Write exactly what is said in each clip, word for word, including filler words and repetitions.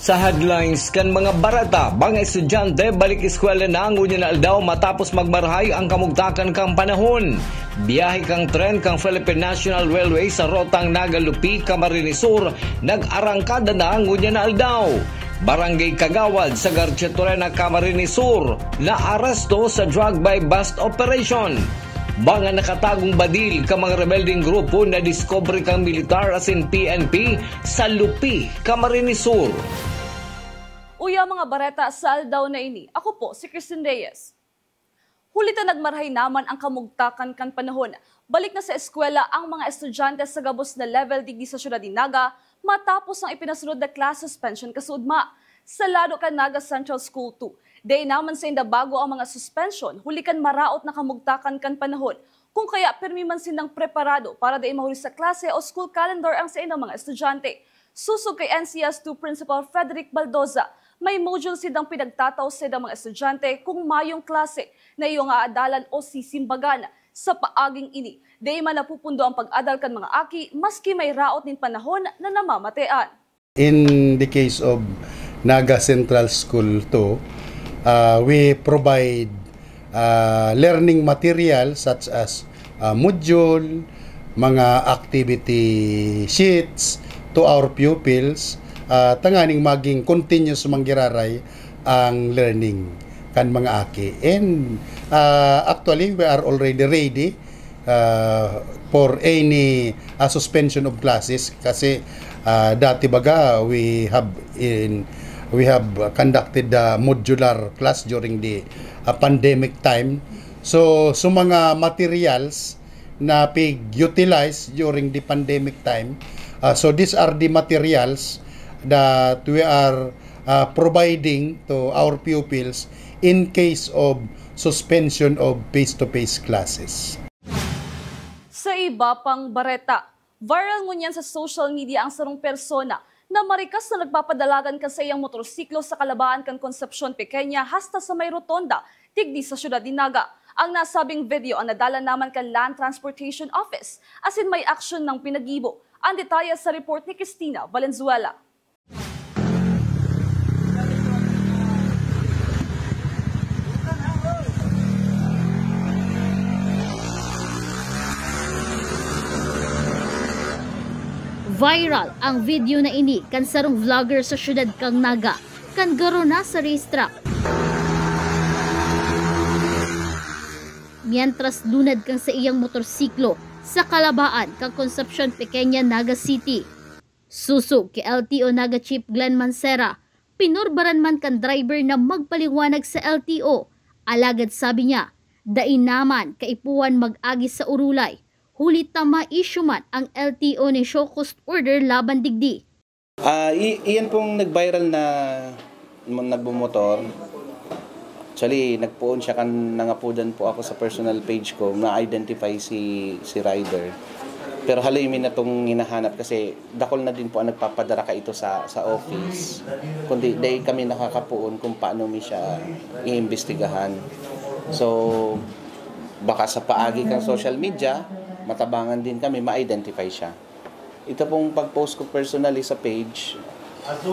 Sa headlines kan mga bareta, mga estudyante balik eskwela na ngunyan na aldaw matapos magmarahay ang kamugtakan kan panahon. Biyahe kan tren kan Philippine National Railway sa rotang Naga-Lupi, Camarines Sur, nag-arangkada na ngunyan na aldaw. Barangay Kagawad sa Garcia Torena, Camarines Sur, naaresto sa drug buy-bust operation. Mga nakatagong badil kan mga rebeldeng grupo nadiskubre kan militar asin P N P sa Lupi, Camarines Sur. Uya mga bareta sa aldaw na ini. Ako po si Christine Reyes. Huli ta nagmarahay naman ang kamugtakan kan panahon, balik na sa eskwela ang mga estudyante sa gabos na level digdi sa siyudad nin Naga matapos ang ipinasunod na class suspension kasuodma. Sa lado kan Naga Central School two, dai naman sainda bago ang mga suspension huli kan maraot na kamugtakan kan panahon, kung kaya pirmi man sindang preparado para dai mahuli sa klase o school calendar ang saindang mga estudyante. Sosog kay N C S two Principal Frederick Baldoza, may module sindang pinagtatao sa saindang mga estudyante kung mayong klase na iyong aadalan o sisimbagan. Sa paaging ini, dai man napupundo ang pag-adal kan mga aki maski may raot nin panahon na namamatean. In the case of Naga Central School two, uh, we provide uh, learning material such as uh, module, mga activity sheets to our pupils, uh, tanganing maging continuous manggiraray ang learning kan mga aki. And uh, actually, we are already ready uh, for any uh, suspension of classes kasi uh, dati baga we have in we have conducted the modular class during the uh, pandemic time. So, so mga materials na pig-utilize during the pandemic time. Uh, so these are the materials that we are uh, providing to our pupils in case of suspension of face-to-face classes. Sa iba pang bareta, viral ngunyan sa social media ang sarong persona na marikas na nagpapadalagan kan saiyang motorsiklo sa kalabaan kan Concepcion Pequeña hasta sa may rotonda, digdi sa siyudad nin Naga. Ang nasabing video ang nadala naman kan Land Transportation Office, asin may aksyon nang pinagibo. Ang detalye sa report ni Christina Valenzuela. Viral ang video na ini kan sarong vlogger sa siyudad kan Naga, kan garo na sa racetrack. Mientras lunad kan saiyang motorsiklo sa kalabaan kan Concepcion Pequeña, Naga City. Sosog ki L T O Naga Chief Glenn Mancera, pinurbaran man kan driver na magpaliwanag sa L T O, alagad sabi niya, dai naman kaipuhan mag-agi sa urulay, huli ta ma-issue man ang L T O nin show cause order laban digdi. Ah, i-, iyan pong nag-viral na mo-, nagmomotor. Actually, nagpoon siya kan nangapodan po ako sa personal page ko, na-identify si, si rider. Pero haloy mi na 'tong hinahanap kasi dakul na din po ang nagpapadara kaito sa, sa office. Kundi dai kami nakakapoon kung paano mi siya iimbestigahan. So, baka sa paagi kan social media, matabangan din kami, ma-identify siya. Ito pong pag-post ko personally sa page,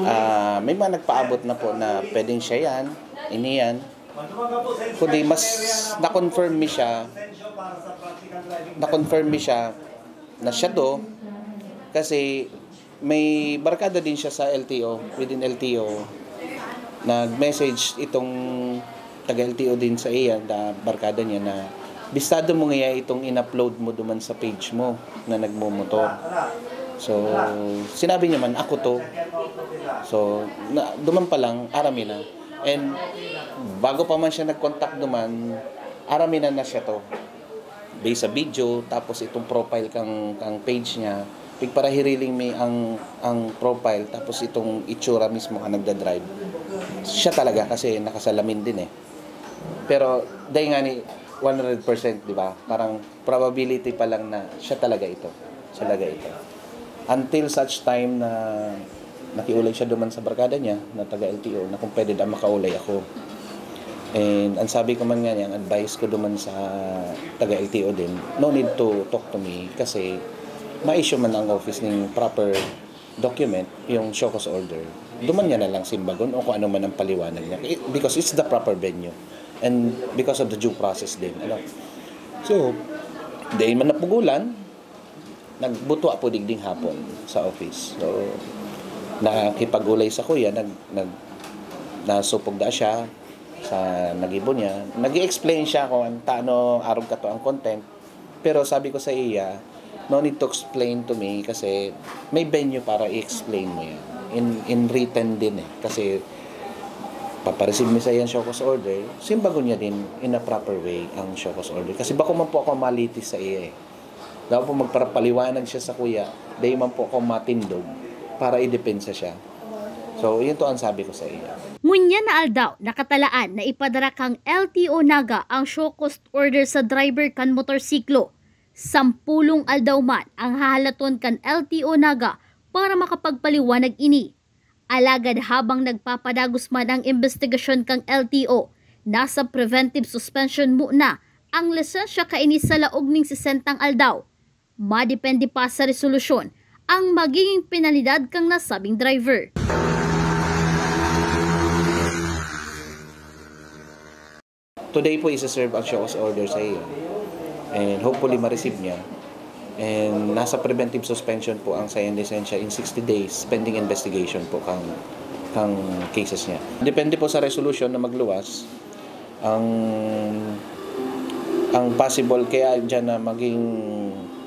ah, may mga nagpaabot na po na pwedeng siya 'yan, ini 'yan. Kundi mas na-confirm mi siya, na-confirm mi siya na siya 'to, kasi may barkada din siya sa L T O, within L T O. Nag-message itong taga-L T O din sa iya, na barkada niya, na, "Bistado mo ngaya itong in-upload mo duman sa page mo na nagmomotor?" So, sinabi niya man, "Ako 'to." So, na, duman pa lang, aram mi na. And bago pa man siya nag-contact duman, aram mi na na siya 'to. Based sa video, tapos itong profile kang, kang page niya, pigparahiriling mi ang, ang profile, tapos itong itsura mismo ang nagda-drive. Siya talaga kasi nakasalamin din eh. Pero dahil nga ni one hundred percent, di ba? Parang probability pa lang na siya talaga ito. Siya talaga ito. Until such time na nakiulay siya duman sa barkada niya na taga L T O na kung pwede daw makaulay ako. And ang sabi ko man nga niya, ang advice ko duman sa taga L T O din, no need to talk to me kasi ma-issue man ang office ning proper document, yung show cause order, duman niya na lang simbagon o kung ano man ang paliwanag niya. I-, because it's the proper venue. And because of the due process din. Ano? So, dahil man napugulan, nagbutwa po digding hapon sa office. So, nakipag-ulay sa kuya, nag, nag, nasupog na siya sa nagibo niya. Nag-explain siya kung an-, taano arog kato ang content. Pero sabi ko sa iya, "No need to explain to me kasi may venue para i-explain mo yan." In, in written din eh. Kasi papareceive mi sa iyang show cause order, simbagon niya din in a proper way ang show cause order. Kasi bako man po ako malitis sa iya eh. Dapat po magparapaliwanag siya sa kuya, dahil man po ako matindog para idepensa siya. So, yun to ang sabi ko sa iya. Ngunyan na aldaw, nakatalaan na ipadara kan L T O Naga ang show cause order sa driver kan motorsiklo. Sampulong aldaw man ang hahalaton kan L T O Naga para makapagpaliwanag ini. Alagad habang nagpapadagos man ang imbestigasyon kan L T O, nasa preventive suspension muna ang lisensya kaini sa laog ning sesentang aldaw. Madepende pa sa resolusyon ang magiging penalidad kan nasabing driver. Today po isa-serve ang show cause order sa iyo. And hopefully ma-receive niya. And nasa preventive suspension po ang sa iyang lisensya in sixty days pending investigation po kang kang cases niya. Depende po sa resolution na magluwas ang ang possible kaya diyan na maging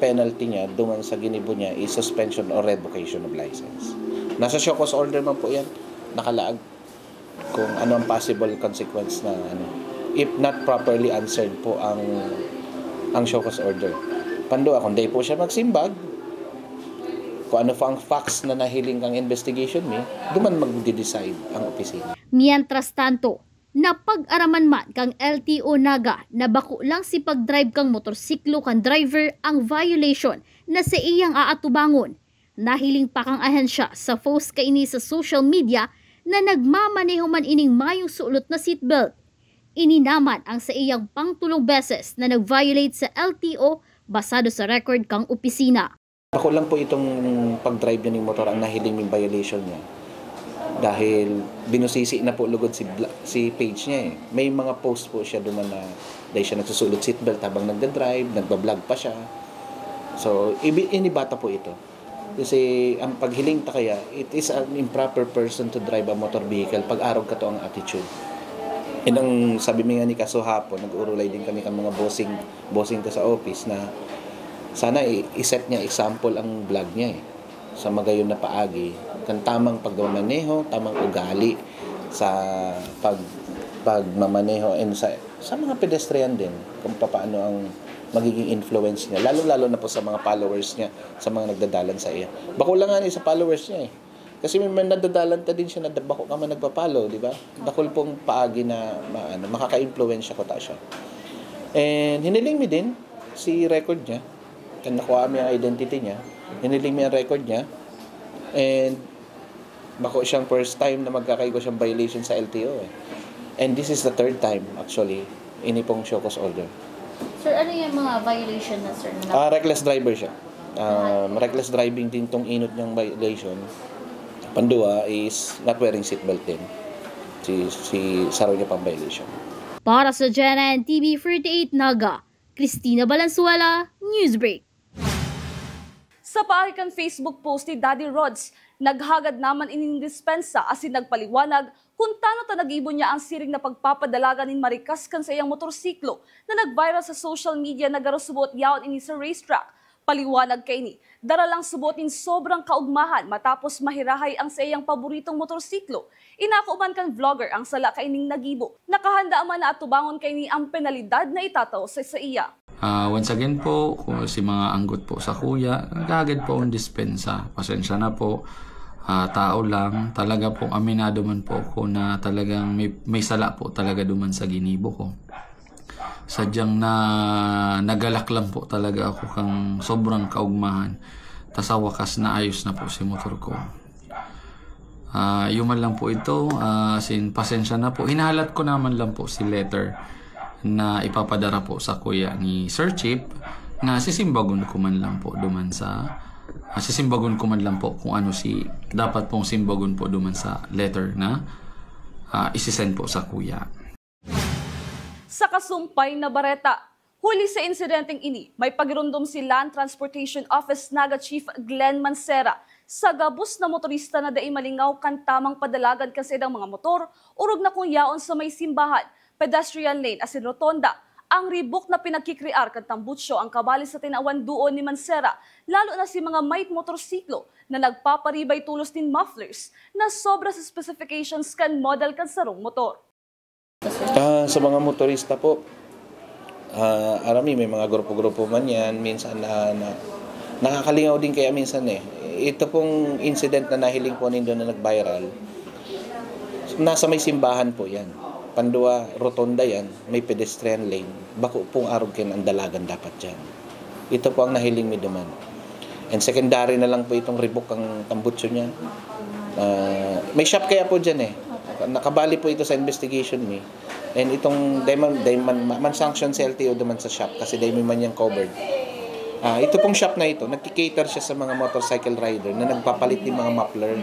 penalty niya duman sa ginibo niya is suspension or revocation of license. Nasa show cause order man po yan, nakalaag kung ano ang possible consequence na ano, if not properly answered po ang ang show cause order. Pandua, kung di po siya magsimbag, kung ano po ang facts na nahiling kang investigation mi, duman magde-decide ang opisina. Mientras tanto, napag-araman man kang L T O Naga na bako lang si pagdrive kang motorsiklo kan driver ang violation na sa iyang aatubangon. Nahiling pa kang ahensya sa post kaini sa social media na nagmamaneho man ining mayong sulot na seatbelt. Ini naman ang sa iyang pangtulong beses na nag-violate sa L T O basado sa record kang opisina. Ako lang po itong pag-drive niya ng motor ang nahiling ming violation niya. Dahil binusisi na po lugod si, si page niya eh. May mga post po siya duman na dahil siya nagsusulot seatbelt habang nagda-drive, nagba-vlog pa siya. So, ibi, inibata po ito. Kasi ang paghiling ta kaya, it is an improper person to drive a motor vehicle pag arog kato ang attitude. And ang sabi mi nga ni kaso hapon, nag-urulay din kami kan mga bossing, bossing ko sa office na sana i-set niya example ang vlog niya eh. Sa magayon na paagi, kan tamang pagmamaneho, tamang ugali sa pag pagmamaneho and sa sa mga pedestrian din kung paano ang magiging influence niya, lalo-lalo na po sa mga followers niya, sa mga nagdadalan sa iya. Bako lang nga ni sa followers niya eh. Kasi may mga nagdadalan ta din siya na bako ka man nagpa-follow, di ba? Dakul pong paagi na maano, makaka-impluwensya ko ta siya. And hiniling mi din si record niya. Kan nakuha mi ang identity niya, hiniling mi ang record niya. And bako siyang first time na magkakaigwa siyang violation sa L T O eh. And this is the third time actually, ini pong show cause order. Sir, ano yung mga violation na, sir? Na Ah, reckless driver siya. Um, reckless driving din tong inot niyang violation. Pandua is not wearing seatbelt din. Si, si saro niya pang violation. Para sa G N N T V forty-eight Naga, Christina Balansuela, Newsbreak. Sa paagi kan Facebook post ni Daddy Rods, naghagad naman ining dispensa asin nagpaliwanag kun tano ta nagibo niya ang siring na pagpapadalagan nin marikas kan saiyang motorsiklo na nag-viral sa social media na garo subot yaon ini sa racetrack. Paliwanag kaini, dara lang subot nin sobrang kaugmahan matapos mahirahay ang saiyang paboritong motorsiklo. Inako man kan vlogger ang sala kaining nagibo. Nakahanda man na atubangon kaini ang penalidad na itatao sa saiya. Ah, once again po, kung si mga anggot po sa kuya, naghahagad po akong dispensa. Pasensya na po. Ah, tao lang. Talaga pong aminado man po ako na talagang may, may sala po talaga duman sa ginibo ko. Sadyang na nagalak lang po talaga ako kang sobrang kaugmahan. Ta sa wakas naayos na po si motor ko. Ah, yuman lang po ito, ah, sin pasensya na po. Hinahalat ko naman lang po si letter na ipapadara po sa kuya ni Sir Chief na sisimbagon ko man lang po duman sa Ah, sisimbagon ko man lang po kung ano si dapat pong simbagon po duman sa letter na, ah, isisend po sa kuya. Sa kasumpay na bareta, huli sa insidenteng ini, may pagiromdom si Land Transportation Office Naga Chief Glenn Mancera sa gabos na motorista na dai malingaw kan tamang padalagan kan saindang mga motor, orog na kung yaon sa may simbahan, pedestrian lane asin rotonda. Ang ribok na pinagkikrear kan tambutso ang kabali sa tinawan duon ni Mancera, lalo na si mga may motorsiklo na nagpaparibay tolos nin mufflers na sobra sa specifications kan model kan sarong motor. Ah, sa mga motorista po, ah, arami, may mga grupo-grupo man yan, minsan na, na nakakalingaw din kaya minsan eh. Ito pong incident na nahiling po nindo na nag-viral, nasa may simbahan po yan. Pandua, rotonda yan, may pedestrian lane. Bako pong arog kayo ang dalagan dapat dyan. Ito po ang nahiling mi duman. And secondary na lang po itong ribok ang tambutso niya. Ah, may shop kaya po dyan eh. Nakabali po ito sa investigation mi. And itong Diamond, Diamond, man sanction sa L T O duman sa shop kasi dahil may man niyang covered. Ah, ito pong shop na ito, nagki-cater siya sa mga motorcycle rider na nagpapalit ng mga muffler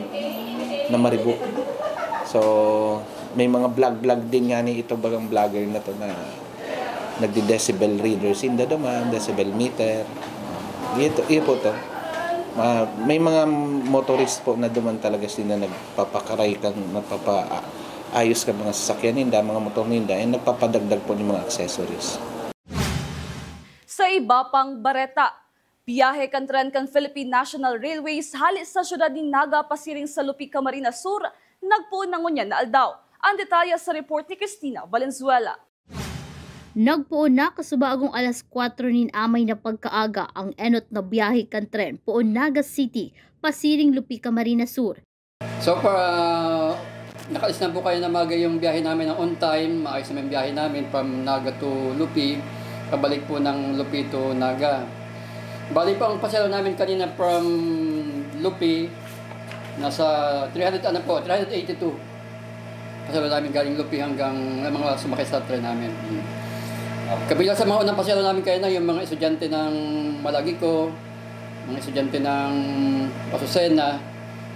na maribok. So, may mga vlog-vlog din nga ni ito bagang vlogger na to na nagdi-decibel reader sinda duman, decibel meter. Ito, iyo po to. Ah, may mga motorist po na duman talaga sila nagpapakaray kan, nagpapaayos kan mga sasakyan ninda, mga motor ninda, and nagpapadagdag po ng mga accessories. Sa iba pang bareta, biyahe kan tren kan Philippine National Railways hali sa siyudad nin Naga pasiring sa Lupi, Camarines Sur, nagpoon na ngunyan na aldaw. Ang detalye sa report ni Christina Valenzuela. Nagpoon na kasubagong alas kwatro nin amay na pagkaaga ang enot na biyahe kan tren poon Naga City pasiring Lupi, Camarines Sur. So far, ah, nakaalis na po kayo na maaga yung biyahe namin ng on time. Maayos naman yung biyahe namin from Naga to Lupi, pabalik po ng Lupi to Naga. Bali po ang pasero namin kanina from Lupi, nasa three hundred, ano po, three hundred eighty-two. Pasero namin galing Lupi hanggang ang mga sumakay sa tren namin. Hmm. Kabilang sa mga unang pasero namin kanina, yung mga estudyante ng Malagiko, mga estudyante ng Azucena,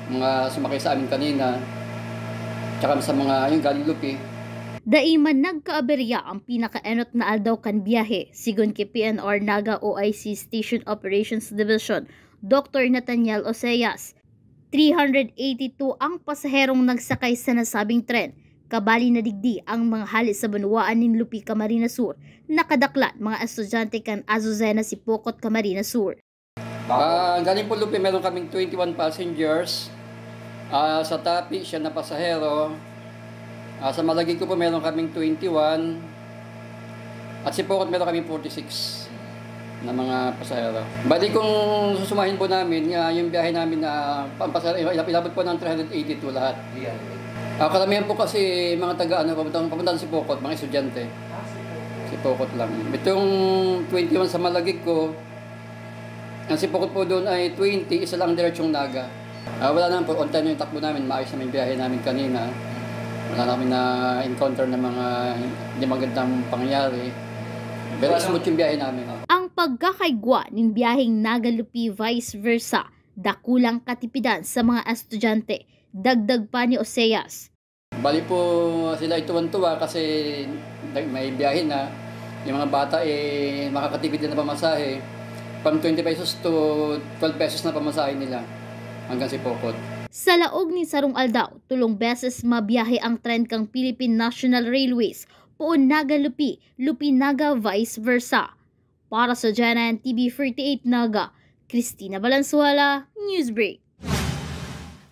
mga sumakay sa amin kanina, tsaka sa mga, yung galing Lupi. Dai man nagkaaberya ang pinakaenot na aldaw kan biyahe, sigon ki P N R Naga O I C Station Operations Division, Doktor Nathaniel Oseas. Three hundred eighty-two ang pasaherong nagsakay sa nasabing tren. Kabali na digdi ang mga hali sa banwaan nin Lupi, Camarines Sur, nakadaklan mga estudyante kan Azucena, Sipocot, Camarines Sur. Ah, galing po Lupi, meron kaming twenty-one passengers. Ah, sa Tapi, siya na pasahero. Ah, sa Malagiko po, meron kaming twenty-one. At Sipocot, meron kaming forty-six na mga pasahero. Bali, kung susumahin po namin nga yung biyahe namin na pampasahero, ilab- ilabot po ng three hundred eighty-two lahat. Ah, karamihan po kasi mga taga, ano, papuntang, papuntang Sipocot, mga estudyante. Sipocot lang. Itong twenty-one sa Malagiko, ang Sipocot po doon ay twenty, isa lang diretsong Naga. Ah, wala naman po, on time yung takbo namin, maayos naman yung biyahe namin kanina. Wala namin na-encounter na mga hindi magandang pangyayari. Pero smooth yung biyahe namin. Ang pagkakaigwa nin biyaheng Naga-Lupi vice versa, dakulang katipidan sa mga estudyante, dagdag pa ni Oseas. Bali po, sila ay tuwan-tuwa kasi nag- may biyahe na. Yung mga bata, eh, makakatipid na pamasahe. From twenty pesos to twelve pesos na pamasahe nila hanggang Sipocot. Sa laog nin sarong aldaw, tolong beses mabiyahe ang tren kan Philippine National Railways, poon Naga-Lupi, Lupi-Naga vice versa. Para sa G N N T V forty-eight Naga, Christina Valenzuela, Newsbreak.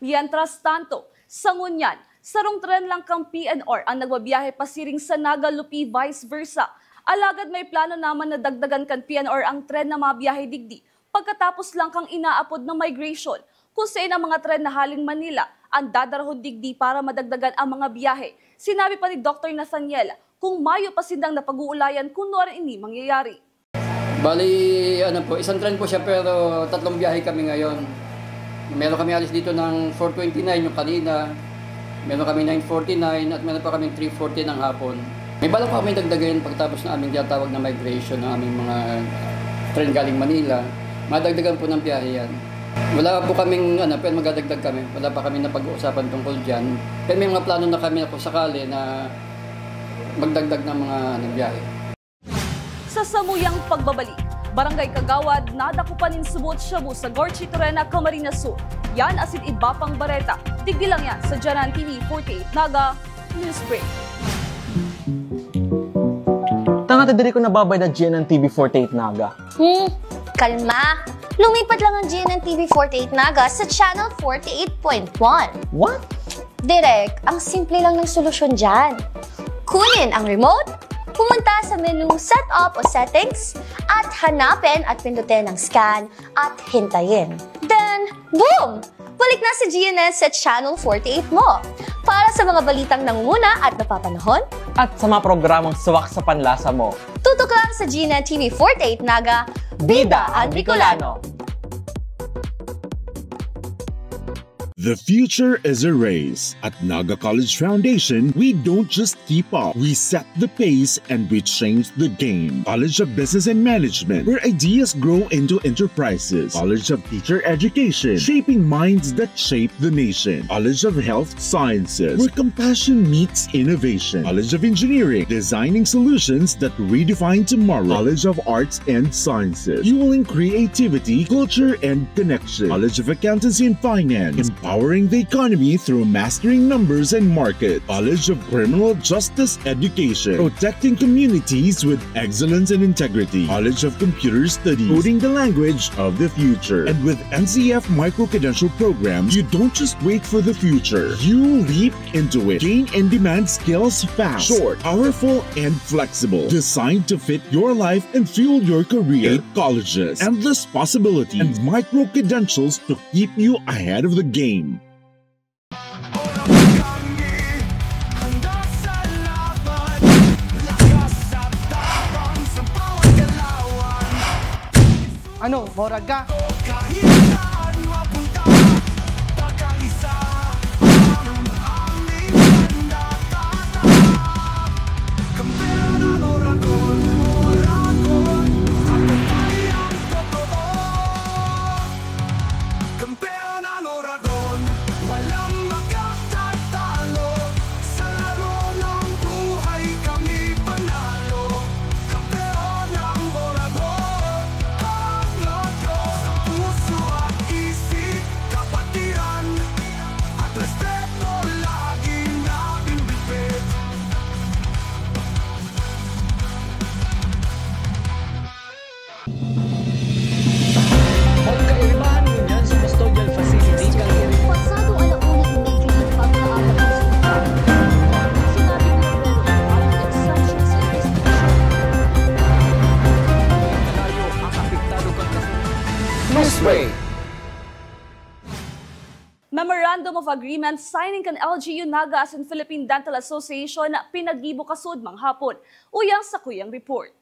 Mientras tanto, sa ngunyan, sarong tren lang kan P N R ang nagbabiyahe pasiring sa Naga-Lupi vice versa. Alagad may plano naman na dagdagan kan P N R ang tren na mabiyahe digdi pagkatapos lang kan inaapod na migration, kung saen ang mga tren na haling Manila ang dadarahon digdi para madagdagan ang mga biyahe. Sinabi pa ni Doktor Nathaniel kung mayo pa sindang napag-uulayan kung nuarin ini mangyayari. Bali, ano po, isang tren po siya pero tatlong biyahe kami ngayon. Meron kami alis dito ng four twenty-nine yung kanina. Meron kami nine forty-nine at meron pa kaming three forty ng hapon. May balak pa kami dagdagan pagtapos ng aming tinatawag na migration ng aming mga tren galing Manila. Madagdagan po ng biyahe yan. Wala po kaming, ano, pero magdadagdag kami. Wala pa kami napag-uusapan tungkol diyan. Pero may mga plano na kami na kung sakali na magdagdag ng mga, ano, biyahe. Sa samuyang pagbabalik, Barangay Kagawad, nadakop nin subot shabu sa Gorchiterena, Camarines Sur. Yan asin iba pang bareta. Digdi lang yan sa GNN T V forty-eight Naga News Break. Tanga ta diri ko nababayad na GNN T V forty-eight Naga. Hmm, kalma. Lumipat lang ang GNN T V forty-eight Naga sa Channel forty-eight point one. What? Direk, ang simple lang ng solusyon dyan. Kunin ang remote, pumunta sa menu Setup o Settings, at hanapin at pindutin ang Scan at hintayin. Then, boom! Balik na si GNN sa Channel forty-eight mo. Para sa mga balitang nangunguna at napapanahon, At sa mga programang swak sa panlasa mo. Tutok lang sa GNN T V forty-eight Naga, Bida ang Bicolano! The future is a race. At Naga College Foundation, we don't just keep up, we set the pace and we change the game. College of Business and Management, where ideas grow into enterprises. College of Teacher Education, shaping minds that shape the nation. College of Health Sciences, where compassion meets innovation. College of Engineering, designing solutions that redefine tomorrow. College of Arts and Sciences, fueling creativity, culture, and connection. College of Accountancy and Finance, empowering the economy through mastering numbers and market. College of Criminal Justice Education, protecting communities with excellence and integrity. College of Computer Studies, coding the language of the future. And with N C F micro-credential programs, you don't just wait for the future. You leap into it. Gain in-demand skills fast, short, powerful, and flexible. Designed to fit your life and fuel your career. Eight colleges, endless possibilities, and micro-credentials to keep you ahead of the game. Ano, morag ka? Memorandum of Agreement signing kan L G U Naga asin Philippine Dental Association pinaggibo kasud manghapon. Uyang sa kuyang report.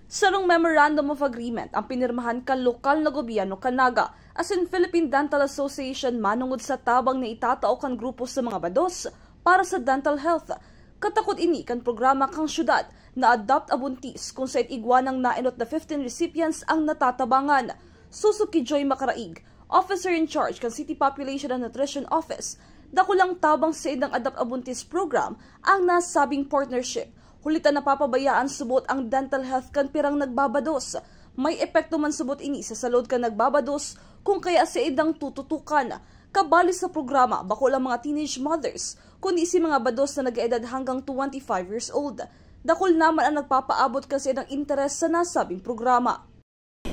Sarong Memorandum of Agreement ang pinirmahan kan lokal na gobyerno kan Naga asin Philippine Dental Association manongod sa tabang na itatao kan grupo sa mga bados para sa dental health. Katakod ini kan programa kan syudad na Adopt a Buntis, kung saen igwa nang naenot na fifteen recipients ang natatabangan. Susog ki Joy Macaraig, Officer in Charge kan City Population and Nutrition Office, dakulang tabang sa saindang Adopt a Buntis program ang nasabing partnership, huli ta napapabayaan subot ang dental health kan pirang nagbabados. May epekto man subot ini sa salud kan nagbabados, kung kaya saindang tututukan. Kabali sa programa, bako lang mga teenage mothers, kundi si mga bados na nag-eedad hanggang twenty-five years old. Dakul naman ang nagpapaabot kan saindang interes sa nasabing programa.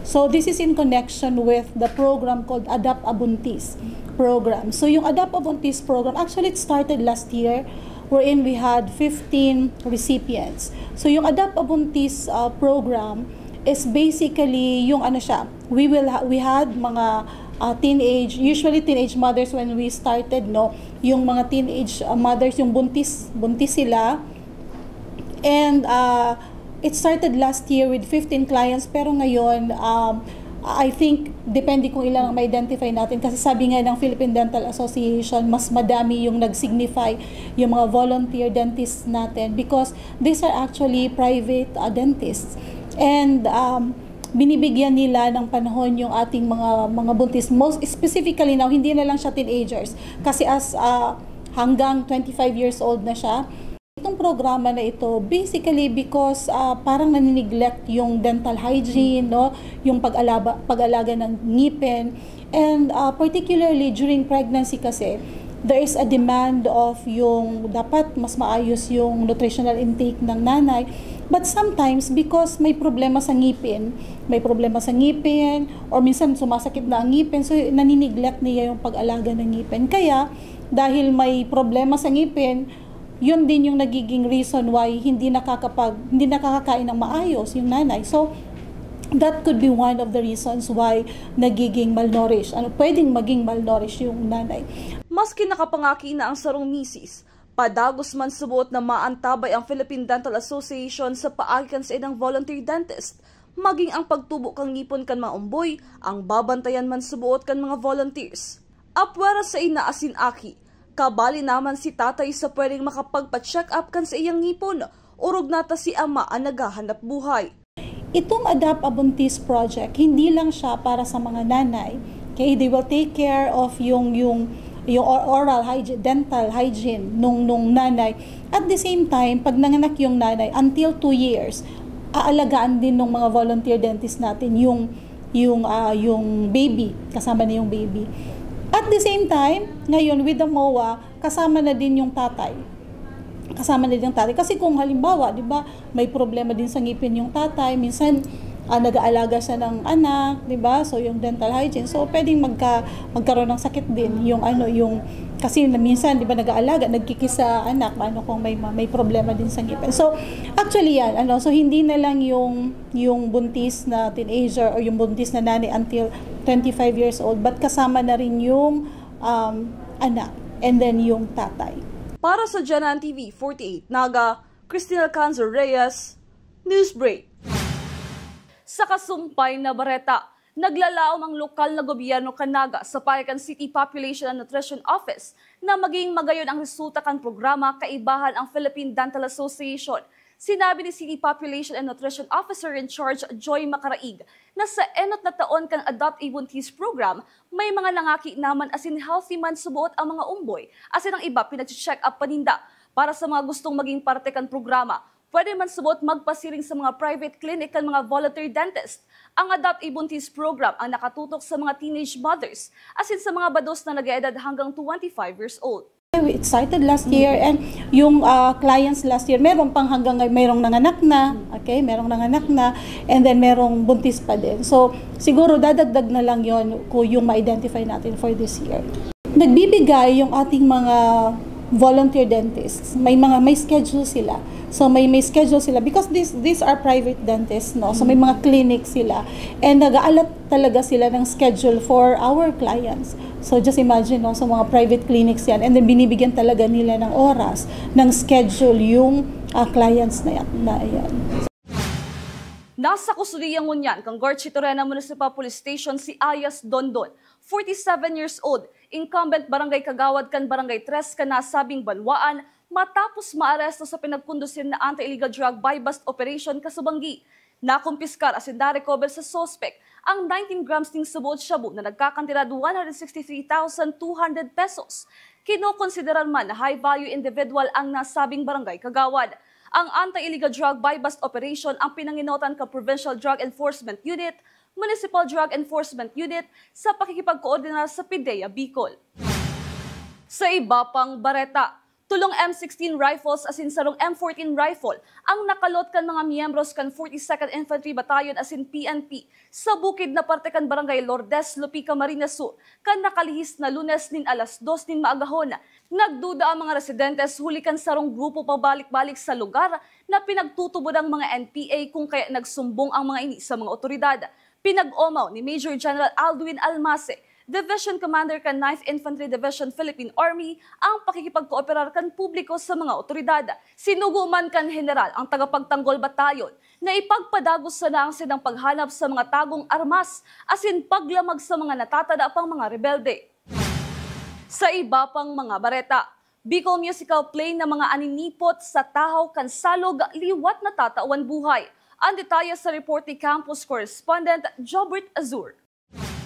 So this is in connection with the program called Adopt a Buntis program. So yung Adopt a Buntis program, actually it started last year wherein we had fifteen recipients. So yung Adopt a Buntis uh, program is basically yung ano siya, we will ha- we had mga uh, teenage, usually teenage mothers when we started, no, yung mga teenage uh, mothers, yung buntis, buntis sila. And uh, it started last year with fifteen clients, pero ngayon, um, I think, depende kung ilan ang ma-identify natin. Kasi sabi nga ng Philippine Dental Association, mas madami yung nag-signify, yung mga volunteer dentists natin. Because these are actually private uh, dentists. And um, Binibigyan nila ng panahon yung ating mga mga buntis, most specifically now, hindi na lang siya teenagers, kasi as ah, hanggang twenty-five years old na siya. Itong programa na ito, basically because ah, parang nanineglect yung dental hygiene, no, yung pag-alaba, pag-alaga ng ngipin. And ah, particularly during pregnancy kasi, there is a demand of yung dapat mas maayos yung nutritional intake ng nanay. But sometimes, because may problema sa ngipin, may problema sa ngipin, or minsan sumasakit na ang ngipin, so nanineglect niya yung pag-alaga ng ngipin. Kaya, dahil may problema sa ngipin, yun din yung nagiging reason why hindi nakakapag hindi nakakakain ng maayos yung nanay. So that could be one of the reasons why nagiging malnourished. Ano, pwedeng maging malnourished yung nanay. Maski nakapangaki na ang sarong misis, padagos man suboot na maantabay ang Philippine Dental Association sa paagi kan saindang volunteer dentist. Maging ang pagtubo kan ngipon kan maumboy, ang babantayan man suboot kan mga volunteers. Apwera sa ina asin aki, kabali naman si tatay sa pwedeng makapagpa-check up kan saiyang ngipon, orog na ta si ama an naghahanap buhay. Itong Adopt a Buntis project, hindi lang siya para sa mga nanay. Okay, they will take care of yung yung yung oral hygiene, dental hygiene nung nung nanay. At the same time, pag nanganak yung nanay, until two years, aalagaan din ng mga volunteer dentist natin yung yung uh, yung baby, kasama na yung baby. At the same time, ngayon with the MOA, kasama na din yung tatay. Kasama na din yung tatay. Kasi kung halimbawa, di ba, may problema din sa ngipin yung tatay, minsan uh, nag-aalaga siya ng anak, di ba? So yung dental hygiene, so pwedeng magka, magkaroon ng sakit din yung ano, yung kasi na minsan, di ba, nag-aalaga, nagkikisa anak, ano kung may may problema din sa ngipin. So actually yan, ano, so hindi na lang yung yung buntis na teenager o yung buntis na nanay until twenty-five years old, but kasama na rin yung um, anak and then yung tatay. Para sa Janan T V forty-eight Naga, Christina Canzo Reyes, Newsbreak. Sa kasumpay na bareta, naglalaom ang lokal na gobyerno kan Naga sa paagi kan City Population and Nutrition Office na maging magayon ang resulta kan programa kaibahan ang Philippine Dental Association. Sinabi ni City Population and Nutrition Officer in Charge Joy Macaraig na sa enot na taon kan Adopt a Buntis Program, may mga nangaki naman asin healthy man suboot ang mga umboy asin ang iba pinagche-check up pa ninda. Para sa mga gustong maging parte kan programa, pwede man suboot magpasiring sa mga private clinic kan mga volunteer dentist. Ang Adopt a Buntis Program ang nakatutok sa mga teenage mothers asin sa mga bados na nag-eedad hanggang twenty-five years old. We started last year and yung uh, clients last year, meron pang hanggang ngayon, merong nanganak na, okay, merong nanganak na, and then merong buntis pa din. So, siguro dadagdag na lang yon kung yung ma-identify natin for this year. Nagbibigay yung ating mga volunteer dentists. May mga may schedule sila. So may may schedule sila because these these are private dentists, no. So may mga clinic sila and nag-aalat talaga sila ng schedule for our clients. So just imagine, no, sa mga private clinics yan, and then binibigyan talaga nila ng oras, ng schedule yung uh, clients na yan. Na yan. Nasa kusudian ngunyan kan Garchitorena Municipal Police Station si Ayas Dondon, forty-seven years old, incumbent barangay kagawad kan Barangay Tres kan nasabing banwaan, matapos maaresto sa pinagkondusir na anti-illegal drug buy-bust operation kasubanggi. Nakumpiskar asin na-recover sa suspek ang nineteen grams nin suboot shabu na nagkakantidad one hundred sixty three thousand two hundred pesos. Kinokonsiderar man na high-value individual ang nasabing barangay kagawad. Ang anti-illegal drug buy-bust operation ang pinangenotan kan Provincial Drug Enforcement Unit, Municipal Drug Enforcement Unit sa pakikipagkoordinar sa PDEA Bicol. Sa iba pang bareta, tulong M sixteen rifles asin sarong M fourteen rifle ang nakalot kan mga miyembros kan forty-second Infantry Battalion asin P N P sa bukid na parte kan Barangay Lourdes, Lupi, Camarines Sur, kan nakalihis na Lunes nin alas dos nin maagahon. Nagduda ang mga residentes huli kan sarong grupo pabalik-balik sa lugar na pinagtutubod ang mga N P A, kung kaya nagsumbong ang mga ini sa mga otoridad. Pinag-omaw ni Major General Aldwin Almase, Division Commander kan Ninth Infantry Division, Philippine Army, ang pakikipagkooperar kan publiko sa mga otoridad. Sinugo man kan Heneral ang tagapagtanggol batalyon na ipagpadagos sana ang saindang paghanap sa mga tagong armas asin paglamag sa mga natatada pang mga rebelde. Sa iba pang mga bareta, Bicol Musical Play na mga aninipot sa tahaw kan Salog liwat natatawan buhay. Ang detalye sa report ni campus correspondent Jobert Azur.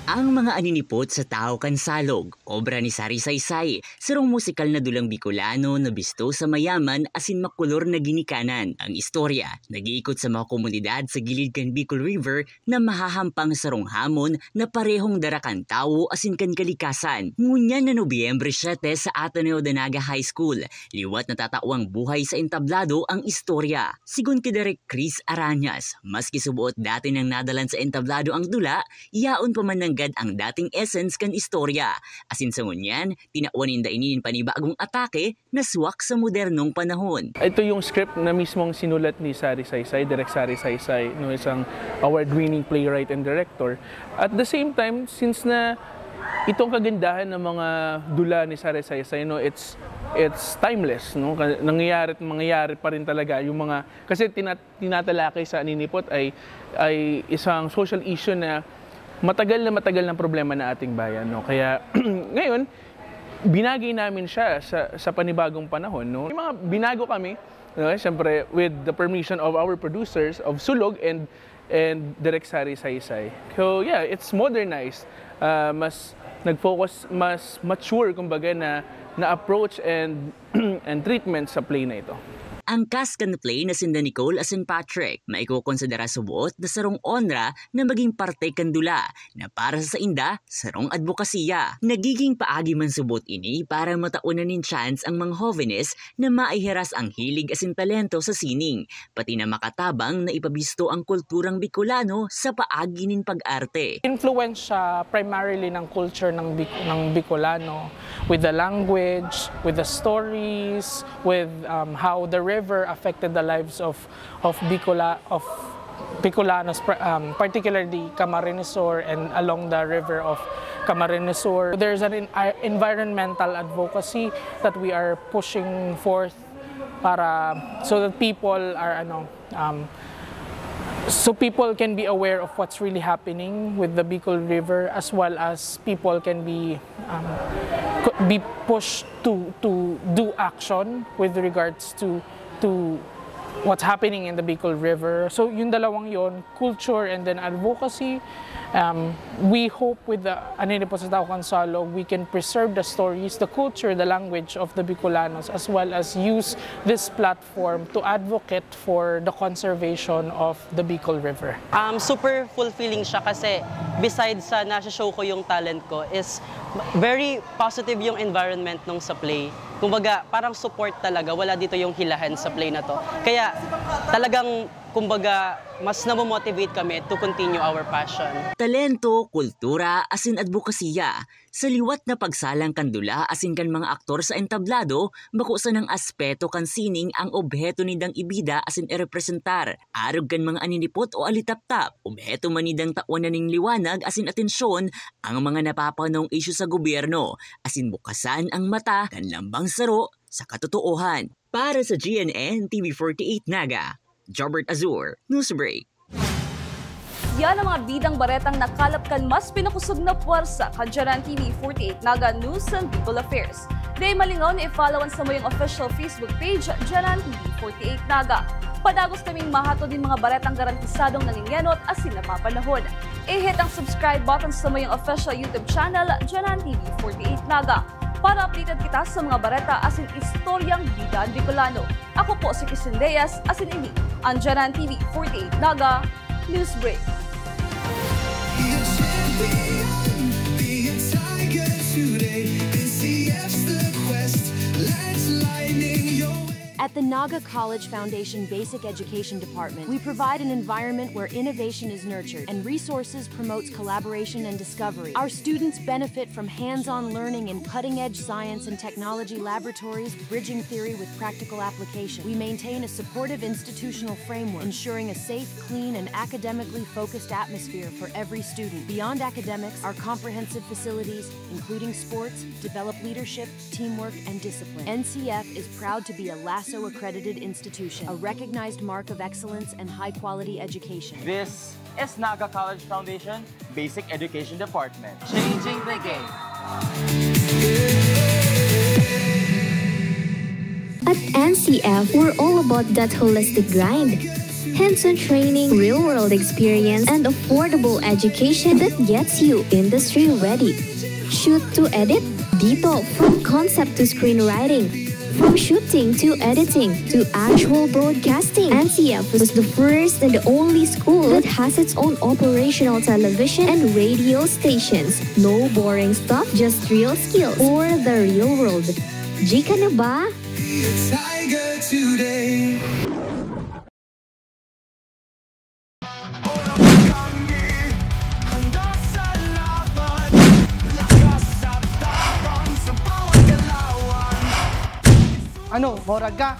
Ang mga aninipot sa Tahaw kan Salog, obra ni Sari Saysay, sarong musikal na dulang Bicolano na bisto sa mayaman asin makolor na ginikanan. Ang istorya, nag-iikot sa mga komunidad sa gilid kan Bicol River na mahahampang sarong hamon na parehong dara kan tawo asin kan kalikasan. Ngunyan na Nobyembre siyete sa Ateneo de Naga High School, liwat na tatawan buhay sa entablado ang istorya. Sigon ki Direk Chris Arañas, maski suboot dati nang nadalan sa entablado ang dula, yaon pa man nanggad ang dating essence kan istorya. Asin sa ngunyan, tinawan ninda ini nin panibagong atake na swak sa modernong panahon. Ito yung script na mismong sinulat ni Sari Saysay, Direk Sari Saysay, no, isang award-winning playwright and director. At the same time, since na itong kagandahan ng mga dula ni Sari Saysay, no, it's it's timeless, no? Nangyayari at mangyayari pa rin talaga yung mga, kasi tina- tinatalakay sa aninipot ay ay isang social issue na matagal na matagal ng problema ng ating bayan, no? Kaya ngayon, binagay namin siya sa, sa panibagong panahon, no? May mga binago kami, no? Siyempre, with the permission of our producers, of Sulog and and Direk Sari Saysay. So yeah, it's modernized. Uh, mas nag-focus, mas mature kumbaga na na approach and and treatment sa play na ito. Ang cast kan play na sinda Nicole asin Patrick, maikokonsidera subot na sarong onra na maging parte kan dula na para sa sainda sarong adbokasiya. Nagiging paagi man subot ini para mataonan nin chance ang mga hovenes na maihiras ang hilig asin talento sa sining, pati na makatabang na ipabisto ang kulturang Bicolano sa paagi nin pag-arte. Influence siya primarily ng culture ng, ng Bicolano, with the language, with the stories, with um, how the river affected the lives of of Bicola of Bicolanos, um, particularly Camarines Sur and along the river of Camarines Sur. There's an environmental advocacy that we are pushing forth para so that people are ano um, so people can be aware of what's really happening with the Bicol River as well as people can be um, be pushed to to do action with regards to to what's happening in the Bicol River. So yung dalawang yon, culture and then advocacy, um, we hope with the Aninipo sa Tao Kansalo, we can preserve the stories, the culture, the language of the Bicolanos as well as use this platform to advocate for the conservation of the Bicol River. Um, super fulfilling siya kasi besides sa nasa-show ko yung talent ko is very positive yung environment nung sa play. Kumbaga, parang support talaga, wala dito yung hilahan sa play na to. Kaya talagang, kumbaga, mas namomotivate kami to continue our passion. Talento, kultura, asin adbokasiya. Sa liwat na pagsalang kan dula asin kan mga aktor sa entablado, bako sanang aspeto kan sining ang obheto nindang ibida asin irepresentar. Arog kan mga aninipot o alitaptap, obheto man nindang tawan na ning liwanag asin atensyon ang mga napapanong isyu sa gobyerno, asin bukasan ang mata kan lambang saro sa katotoohan. Para sa G N N T V forty-eight Naga, Jobert Azur, Newsbreak. Yan ang mga bidang baretang nakalap kan mas pinakusog na pwersa kan Janan T V forty-eight Naga News and People Affairs. Dai malingaw na i-follow an samuyang official Facebook page, Janan T V forty-eight Naga. Padagos kaming mahatod nin mga baretang garantisadong nangingenot asin napapanahon. I-hit ang subscribe button sa samuyang official YouTube channel, Janan T V forty-eight Naga. Para updated kita sa mga bareta asin istoryang bida an Bicolano. Ako po si Christine Reyes, asin ini an Janan T V forty-eight Naga Newsbreak. At the Naga College Foundation Basic Education Department, we provide an environment where innovation is nurtured and resources promotes collaboration and discovery. Our students benefit from hands-on learning in cutting-edge science and technology laboratories, bridging theory with practical application. We maintain a supportive institutional framework, ensuring a safe, clean, and academically focused atmosphere for every student. Beyond academics, our comprehensive facilities, including sports, develop leadership, teamwork, and discipline. N C F is proud to be a LASO accredited institution, a recognized mark of excellence and high quality education. This is Naga College Foundation Basic Education Department. Changing the game. At N C F, we're all about that holistic grind. hands-on training, real-world experience, and affordable education that gets you industry-ready. Shoot to edit? Dito, from concept to screenwriting, from shooting to editing to actual broadcasting, N C F is the first and only school that has its own operational television and radio stations. No boring stuff, just real skills for the real world. G ka na ba? Tiger today. Ano, morag ka?